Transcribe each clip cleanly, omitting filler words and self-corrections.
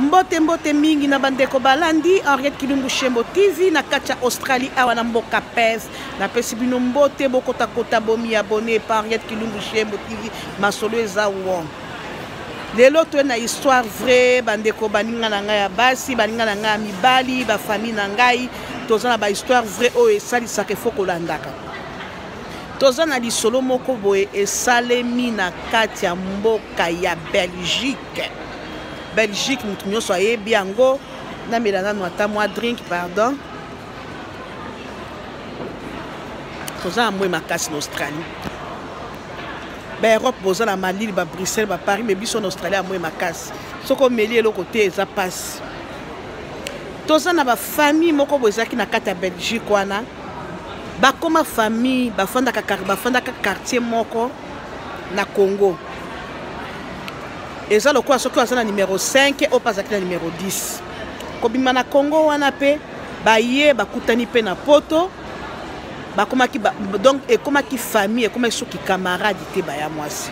Mbote mbote mingi na bandeko balandi Henriette Kilumbu Shembo TV na kati ya Australie awa na mboka Perth. Napesi bino mbote bokota kota bomi abonné pa Henriette Kilumbu Shembo TV masolo eza won. Lelo toye na histoire vraie bandeko baninga na ngai ya basi baninga na ngai ya mibali ba famille na ngai toza na ba histoire vraie oyo esalisaka efo kolandaka. Toza na lisolo moko boye esalemi na kati ya mboka ya Belgique. Belgique moto nyonso ayebi yango. Namela nanu ata mwa drink pardon. Toza na moi makasi na Australie. Ba Europe boza na malili ba Bruxelles ba Paris mais biso na Australie ya moi makasi. Soki omeli eloko te eza pasi. Toza na ba famille moko boye ezalaki na kati ya Belgique wana. Bakoma famille bafandaka bafandaka quartier moko na Congo. Eza lokola soki aza na numero 5 oyo mpe azalaki na numero 10. Kobima na Congo wana mpe baye bakutani mpe na poto bakomaki ba, donc ekomaki famille ekomaki soki camarade te baya mwasi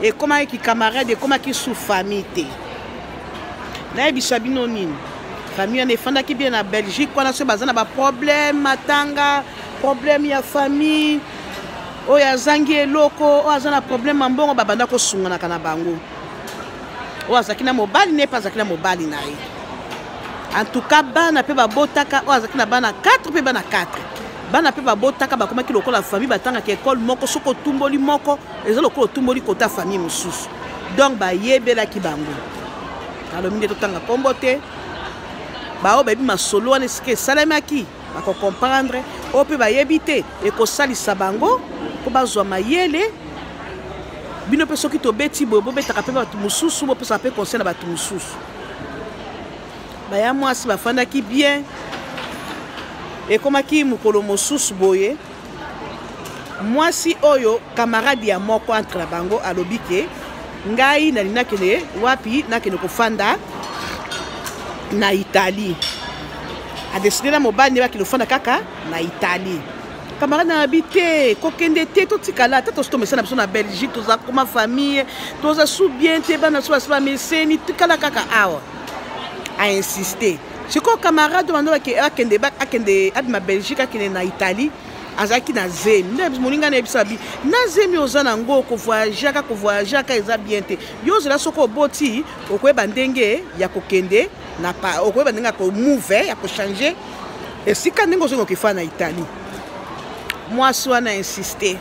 ekomaki camarade ekomaki sous famille te nayebisa bino nini famille wana efandaki bien na Belgique wana soki baza na baproblème matanga problème ya famille oyo azangi eloko oyo aza na problème ya mbongo babanda kosunganaka na bango oyo azalaki na mobali ne mpe azalaki na mobali na ye en tout cas bana mpe babotaka oyo azalaki na bana 4 mpe bana 4 bana mpe babotaka bakomaki lokola famille batangaka ekole moko soki otumboli moko eza lokola otumboli kota famille mosusu donc bayebelaki bango nalobi nde totanga nkombo te baoyo bayebi masolo wana esika esalemaki bakokomprendre oyo mpe bayebi te ekosalisa bango mpo bazwa mayele bino mpe soki tobeti boye bobetaka mpe bato mosusu bopesaka mpe conseil na bato mosusu baya mwasi bafandaki bien ekomaki mokolo mosusu boye mwasi oyo camarade ya moko entre na bango alobi ke ngai nalingi nakende wapi nakende kofanda na Italie adeside na mobali nde bakende kofanda kaka na Italie camarade na bi te kokende te totikala ata tosi tomesana biso na Belgique toza koma famille toza sous bien te bana so basi bameseni tikala kaka awa a insiste sikoyo camarade bando akende akende abima Belgique akende na Italie azalaki na zemi nde moninga na yebisa bi na zemi oza na ngo kovoyageaka kovoyageaka eza bien te yo ozela soki oboti okoyeba ndenge ya kokende na okoyeba ndenge ya komove ya kochange esika ndenge ozongi okefana na Italie mwasi wana insiste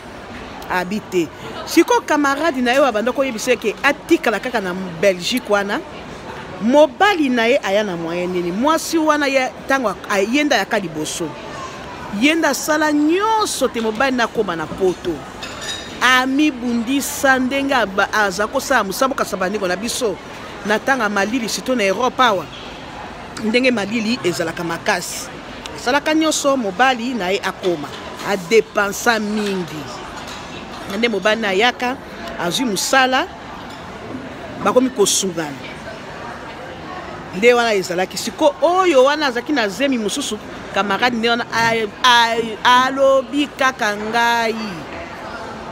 abi te sikoyo camarade na ye oyo abanda koyebisa ye ke atikala kaka na Belgique wana mobali na ye aya na moyen nini mwasi wana ye ntango ye nde ayaka liboso ye nde asala nyonso te mobali na akóma na poto amibundisa ndenge aza kosala mosala bokasa bandeko na biso na ntango ya malili sito na Europe awa ndenge malili ezalaka makasi asalaka nyonso mobali na ye akoma adepensa mingi na nde mobali na ayaka azwi mosala bakomi kosungana nde wana ezalaki siko oyo wana azalaki na zemi mosusu camarade nde wana alobi kaka ngai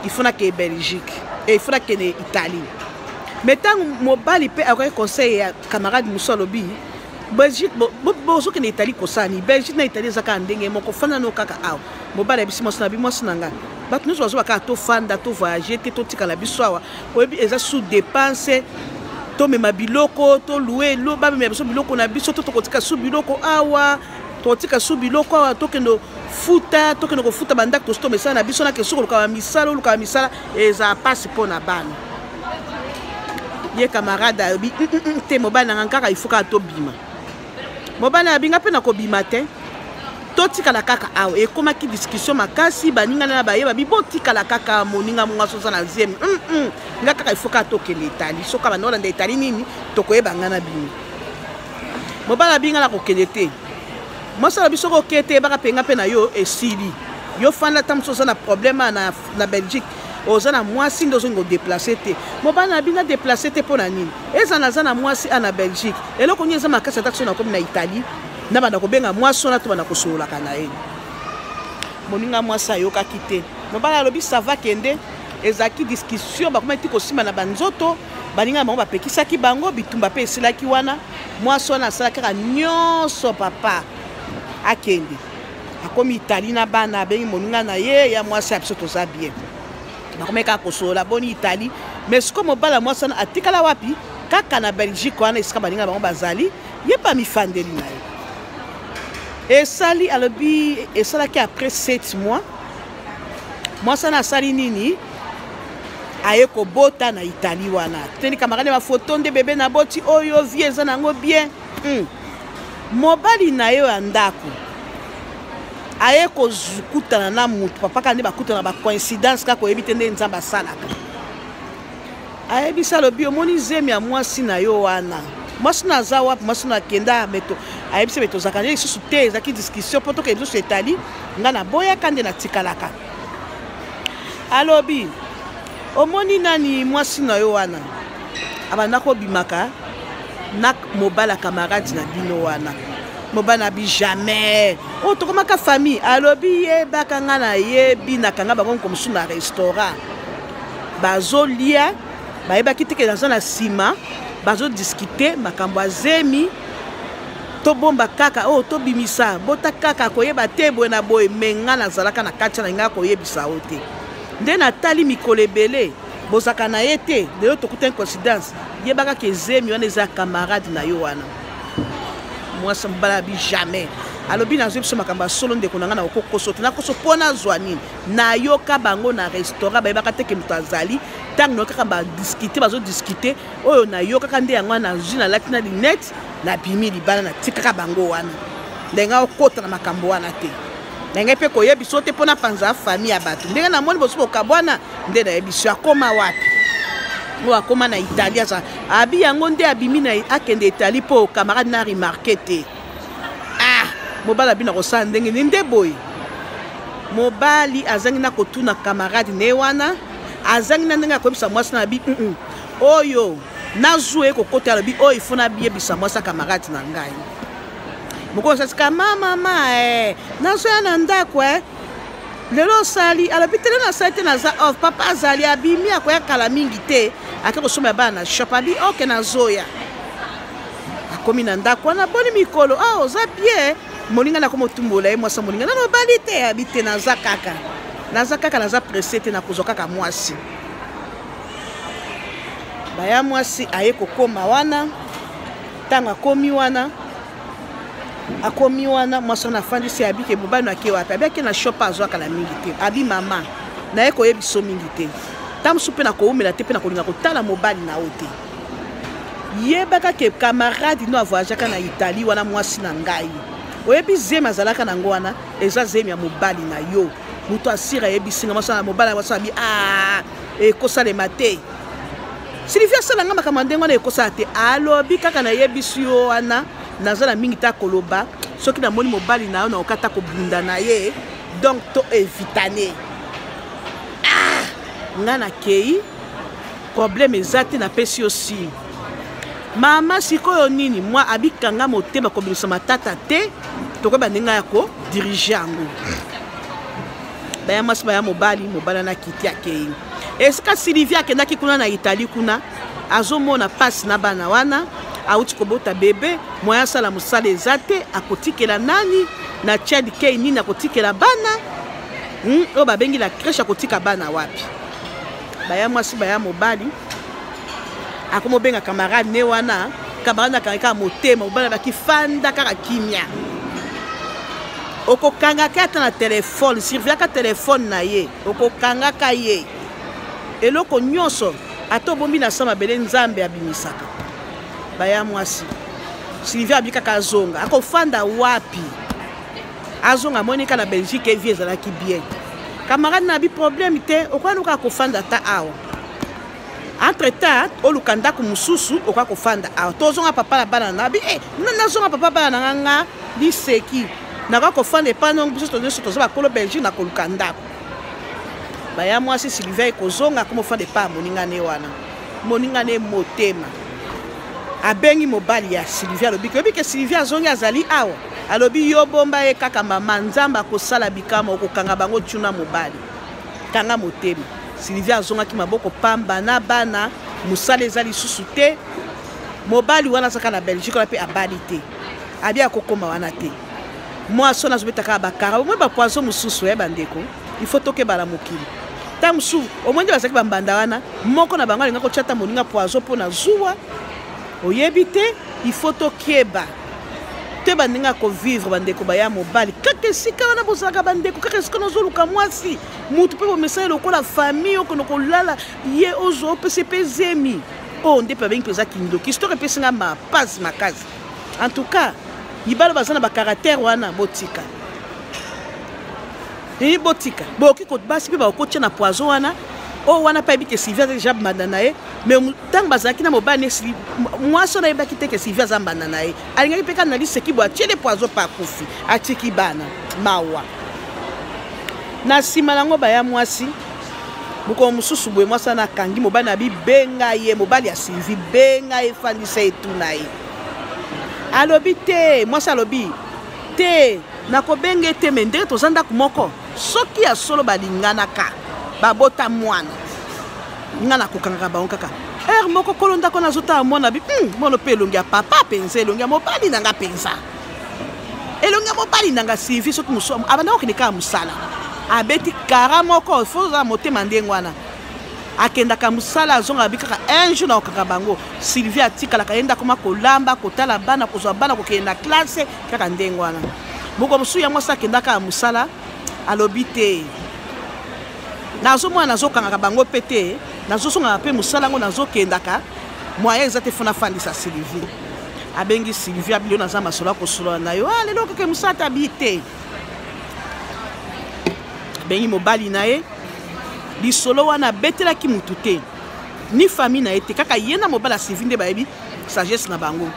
il faut nakende Belgique et il faut nakende Italie mais ntango mobali mpe akokaki conseil ya camarade mosusu alobi Belgique bozokende Italie kosala nini Belgique na Italie eza kaka ndenge moko fanda no kaka awa mobali ayebisi mwasi na bi mwasi na ngai bato nyonso bazoba kaka tofanda tovoyage te totikala biso awa oyebi eza sous dépense tomema biloko tolue bamema biso biloko na biso to tokotika su biloko awa tokotika su biloko awa tokende futa tokende kofuta bandako tosi tomesana na biso nake soki oluka bamisala oluka bamisala ezala mpasi mpo na bana ye camarade alobi mm, mm, mm, te mobali na nga kaka ifo kaka tobima mobali alobi nga mpe nakobima te totikala kaka awa ekomaki discussion makasi baninga na baye babi botikala kaka moninga monga soza na zemi nga kaka ifo kaka tokende Italie soki banda olanda Italie nini tokoyeba nga na bino mobali abi nga nakokende te mwasi alobi soki oke te yebaka mpe nga mpe na yo esili yo fanda ata mosusu oza na problème na, na Belgique oza na mwasi nde ozongi kodeplace te mobali na bino adeplace te mpo na nini eza naza na mwasi a na Belgique eloko nini eza makasi ata soki nakomi na Italie nabanda kobenga mwasi wana to banda kosololaka na ye moninga mwasi ayokaki te mobali alobi sava kende ezalaki discussion bakomaki ti kosimba na banzoto Baninga bango bapekisaki bango, bitumba mpe esilaki wana. Mwasi wana asala kaka nyonso papa akende. Akomi Italie na bana, abengi moninga na ye ya mwasi ya biso toza bien. Bakomaki kaka kosolola boni Italie. Mais sikoyo mobali ya mwasi wana atikala wapi? Kaka na Belgique wana esika baninga bango bazali, ye mpe amifandeli na ye. Esali alobi esalaki après 7 mois. Mwasi wana asali nini? Aye kobota na Italie wana. Teni camarade ba photo nde bebe na boti oyo vie eza nango bien. Mobali na ye ya ndako aye kozukutana na mutu papa kaka nde bakutana ba coïncidence kaka oyebi te nde Nzambe asalaka. Ayebisa alobi omoni zemi ya mwasi na yo wana. Mwasi na aza wapi? Mwasi na akenda meto. Ayebisa beto ozalaka nde lisusu te, ezalaki discussion po tokende lisusu Italie. Nga naboyaka nde natikalaka. Alobi omoni nani mwasi na yo wana abanda kobimaka na mobali ya camarade na bino wana. Mobali na bi jamais. Oh, tokomaka famille. Alobi yebaka nga nayebi nakanga bango nko mosusu na restaurant. Bazolia, bayebaki te ke naza na nsima, bazodiscute makambo ya zemi. Tobomba kaka, oh, tobimisa, bota kaka, koyeba te boye na boye, me nga nazalaka na kati na nga koyebisa yo te. Nde natali mikolo ebele, bozalaka na ye te, lelo tokutani coïncidence, yebaka ke zemi wana eza camarade na yo wana. Mwasi mobali abi jamais. Alobi nazwi biso makambo ya solo ndeko na nga na okokoso te, nakoso mpo nazwa nini? Nayoka bango na restaurant, bayebaka te ke moto azali, ntango nayokaka ba discuter, bazo discuter, oyo nayokaka nde yango wana nazwi nalati na lunette, nabimi libanda, natikaka bango wana. Ndenge okota na makambo wana te. Ndenge mpe koyebisa te mpo napanza famille ya bato. Ndenge namoni bosu bokabwana, nde nayebisi yo akoma wapi? Oyo akoma na Italie aza. Abi yango nde abimi na akende Italie mpo camarade na remarquer te. Ah, mobali abi na kosala ndenge nini nde boye? Mobali azangi na kotuna camarade ne wana, azangi na ndenge akoyebisa mwasi na abi, Oyo nazwa ye kokota alobi oyo il faut nabiyebisa mwasi ya camarade na ngai. Mokolo asasika mama, mama, nazwa ya na ndako, Lelo osali, alobi te lelo nasali te, naza off. Papa azali abimi akoya kala mingi te, ake kosomba ya bana na shop. Abi ok nazoya. Akomi na ndako wana boni mikolo, ah oza bien. Moninga nako motumbola ye mwasi moninga nano obali te, abi te naza kaka. Naza kaka, naza pressé te, nakozwa kaka mwasi. Baya mwasi aye kokoma wana, ntango akomi wana, akomi wana mwasi wana afandisi abi ke mobali na ake wapi? Abi ake na shop azwaka na mingi te. Abi mama naye koyebiso mingi te, ntango mosusu mpe nakoumela te mpe nakolinga kotala mobali na yo te. Yebaka ke camarade no avoyageaka na Italie wana mwasi na ngai. Oyebi zemi azalaka nango wana, eza zemi ya mobali na yo. Moto asira ayebisi nga mwasi na mobali mwasi abi, ah, ekosalema te. Sylvie asala nga makambo ya ndenge wana ekosala te. Alobi kaka nayebisi yo wana, naza na mingi ta koloba, soki namoni mobali na yo nakoka ta kobunda na ye, donc to evitane. Ah, nga nakei, problème eza te, napesi yo signe. Mama sikoyo nini? Mwa abikanga motema kobimisa matata te, tokoyeba ndenge ya ko diriger yango. Baya mwasi baya mobali, mobali na kiti akei. Esika Sylvie akendaki kuna na Italie kuna, azomona pasi na bana wana, auti kobota bebe, moyen asala mosala eza te, akotikela nani? Na Chad K nini akotikela bana? Oyo babengi la crèche akotika bana wapi? Baya mwasi baya mobali, akomobenga camarade ne wana, camarade akangaki kaka motema, mobali abaki fanda kaka kimia. Okokangaka ata na telefone, surveillaka telefone na ye, okokangaka ye. Eloko nyonso ata obombi na sa mabele Nzambe abimisaka. Baya mwasi Sylvie abi kaka azonga, akofanda wapi? Azonga amoni kaka na Belgique vie ezalaki bien. Camarade na bi problème te, okoya luka kofanda ata awa. Entre temps oluka ndako mosusu okoya kofanda awa. Tozonga papa na bana na bi, nazonga papa bana na nga liseki. Nakoya kofanda epai na biso nyonso toza bakolo Belgique na koluka ndako. Baya mwasi Sylvie ekozonga akoma kofanda epai ya moninga ne wana. Moninga ne motema. Abengi mobali ya Sylvie alobi ke oyebi ke Sylvie azongi azali awa. Alobi yo bomba ye kaka mama, Nzambe akosala bikamwa, okokanga bango tuna mobali. Kanga motema. Sylvie azongaki maboko pamba na bana. Mosala eza lisusu te. Mobali wana azaka na Belgique wana mpe abali te, abi akokoma wana te. Mwasi wana azobeta kaka bakara, omoi bapoison mosusu ya bandeko. Il faut tokeba na mokili. Ntango mosusu omoi nde bazalaki bambanda wana, moko na bango alinga kotya ata moninga poison mpo na zuwa, oyebi te. Il faut tokeba te, bandenge ya kovivre. Bandeko baya mobali, kaka esika wana bozalaka bandeko, kaka esika nazoluka mwasi motu mpe bomesani lokola famille, okende kolala ye, ozwa opesa mpe zemi. Oyo nde mpe babengi mpenza kindoki. Histoire epesi nga mapasi makasi. En tout cas, mibalo baza na bacaractère wana, botika e, botika. Bokoki basi mpe bakokotia na poison wana. Oyo wana mpe ayebi ke Sylvie aza deja mbanda na ye, mais ntango bazalaki na mobali ne, mwasi wana ayebaki te ke Sylvie aza mbanda na ye. Alingaki mpe kaka na liseki boye, atiele poison mpe akufi, atiki bana. Mawa. Na nsima nango, baya mwasi, mokolo mosusu boye, mwasi wana akangi mobali na bibenga ye, mobali ya Sylvie, benga ye, fandisa ye, tuna ye. Alobi te, mwasi alobi te, nakobenga ye te, me ndenge toza ndako moko, soki ya solo balinganaka, babota mwana, nga nakokangaka bango kaka. Heure moko, kolo ndako nazotala mwana bi mwana mpe elongi ya papa mpenza, elongi ya mobali na nga mpenza, elongi ya mobali na nga Sylvie. Soki mosu abanda kokende kaka mosala, abeti kara moko, fo ozala motema ndenge wana. Akendaka mosala, azongaka, bi kaka un jour nakokanga bango. Sylvie atikalaka ye ndako ma kolamba, kotala bana, kozwa bana, kokende na classe, kaka ndenge wana. Moko mosusu ya mwasi akendaka ya mosala, alobi te, nazomona nazokangaka bango mpe te, nazosongaka mpe mosala yango, nazokendaka, moyen eza te, fo nafandisa Sylvie. Abengi Sylvie, abi: "Yo, naza masolo akosolola na yo." "Ah, lelo okeke mosala te?" Abi te. Abengi mobali na ye. Lisolo wana abetelaki mutu te, ni famille na ye te, kaka ye na mobali ya Sylvie nde bayebi sagesse na bango.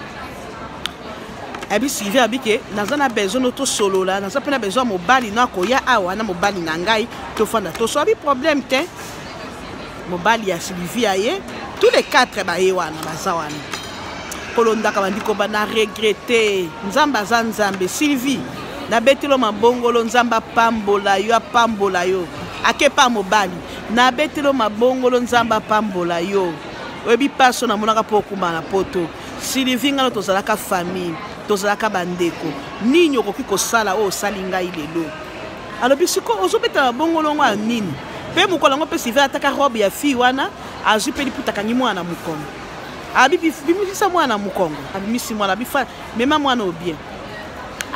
Abi Sylvie, abi ke naza na besoin no tosolola, naza mpe na besoin ya mobali no akoya awa na mobali na ngai, tofanda toso. Abi problème te. Mobali ya Sylvie aye, tous les quatre baye wana, baza wana kolondaka bandiko bana regretter. Nzambe aza Nzambe. Sylvie, nabetelo mabongolo, Nzambe apambola yo, apambola yo. Akepa mobali, nabetelo mabongolo, Nzambe apambola yo. Oyebi mpaso namonaka mpo okuma na Poto. Sylvie, ngano tozalaka famille, tozalaka bandeko, nini okoki kosala oyo osali ngai lelo? Alobi: "Siko ozobeta mabongolongo ya nini?" Mpe mokolo yango mpe Sylvie ataka robe ya fille wana, azwi mpe liputa, akangi mwana na mokongo. Abi: "Bimisa mwana na mokongo." Abimisi mwana, abi: "Mema mwana obien."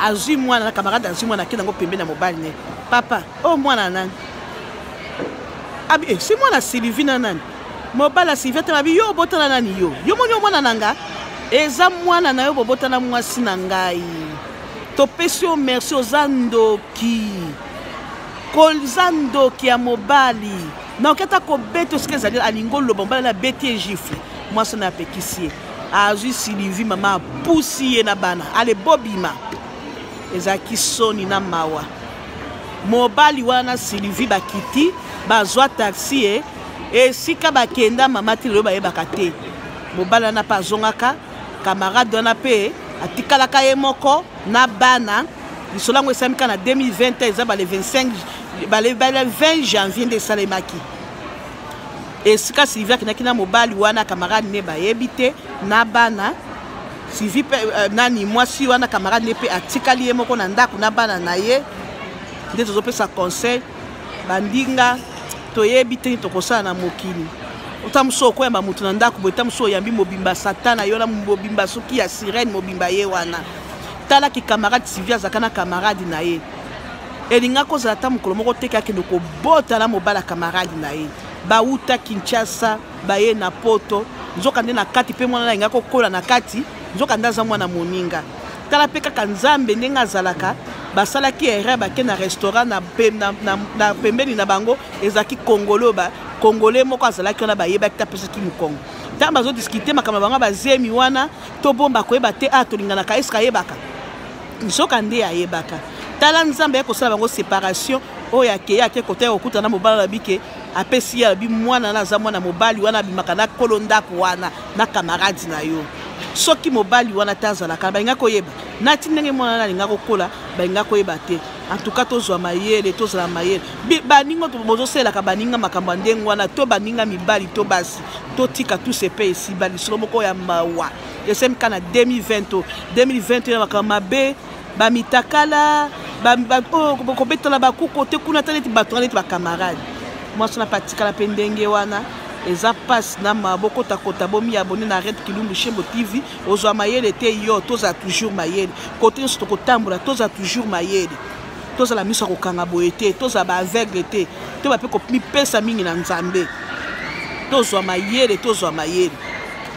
Azwi mwana na camarade, azwi mwana, akende yango pembeni ya mobali ne: "Papa, oyo mwana nani?" Abi: "Eh, si mwana Sylvie na nani." Mobali ya Sylvie atema, abi: "Yo obotana nani? Yo moni yo mwana na nga eza mwana na yo, bobotana mwasi na ngai. Topesi yo merci. Oza ndoki, koza ndoki ya mobali. Naoki ata kobeta esika ezali." Alingi oloba, mobali na abeti ye gifle. Mwasi na apekisi ye, azwi Sylvie, mama, apusi ye na bana, ale bobima. Ezalaki soni na mawa. Mobali wana, Sylvie, bakiti, bazwa taxi ye, esika bakenda, mama, ti lelo bayebaka te. Mobali wana mpe azongaka, camarade wana mpe atikalaka ye moko na bana. Lisolo yango esalemi kaka na 2020, eza bale 25, bale 20 janvier nde esalemaki. Esika Sylvie akendaki na mobali wana, camarade ne, bayebi te na bana. Sylvie mpe nani, mwasi wana, camarade ne mpe atikali ye moko na ndako na bana na ye. Nde tozopesa conseil, bandinga, toyebi te tokosala na mokili. Ota mosu okoyamba motu na ndako boye, ta mosu oyambi mobimba satana yo na mobimba, soki ya sirene mobimba ye wana. Talaki camarade Sylvie azalaka na camarade na ye, elinga kozala ata mokolo moko te akende kobota na mobali ya camarade na ye. Bauta Kinshasa, baye na Poto, nzoka nde na kati mpe mwana alinga kokola na kati, nzoka nde aza mwana moninga. Tala mpe kaka Nzambe ndenge azalaka. Basalaki erreur, bake na restaurant na pembeni na bango ezalaki Congolais. Ba Congolais moko azalaki wana, bayebaki te, apesaki mokongo. Ntango bazodiscuter makambo na bango, bazemi wana tobomba, koyeba te a tolinganaka, eske ayebaka? Nzoka nde ayebaka. Tala Nzambe aye kosala bango séparation. Oyo akeye, ake kota kokuta na mobali, alobi ke apesi ye, alobi: "Mwana na aza mwana mobali wana abimaka na kolo ndako wana na camarade na yo." Soki mobali wana te azalaka, balinga koyeba nati ndenge mwana na alinga kokola, balinga koyeba te. En tout cas, tozwa mayele, tozala mayele. Baninga bozosalelaka baninga makambo ya ndenge wana, to baninga mibali to basi, totika tout se pe esiba. Lisolo moko ya mawa esemka na 2020 to 2020 ya makambo mabe, bamitakala oyo kobetala bakuko te kuna, ta neti bato wana neti bacamarade. Mwasi wana mpe atikala mpe ndenge wana. Eza mpasi na ma bokotakota. Bomi abonner na Henriette Kilumbu Shembo TV, ozwa mayele te. Yo, tozala toujours mayele kote nyonso tokotambola, tozala toujours mayele, tozala miso ya kokanga boye te, tozala baaveugle te, toyeba mpe komipesa mingi na Nzambe. Tozwa mayele, tozwa mayele,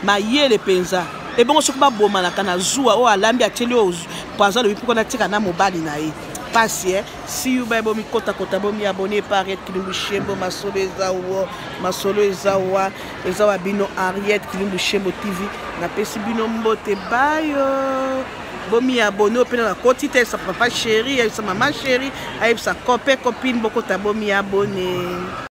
mayele mpenza. Ebongo soki babomanaka na zuwa, oyo alambi atieli oyo poison, alobi mpo natika na mobali na ye, pasi e. See you, bye. Bomikotakota, bomi abonner pa Henriette Kilumbu Shembo. Masolo eza wo, masolo eza wa, eza wa bino Henriette Kilumbu Shembo TV. Napesi bino mbote, bayo bomi abonner. Mpe na nakoti te, ayebisa papa chéri, ayebisa mama chéri, ayebisa copain, copine, bokota bomi abonner.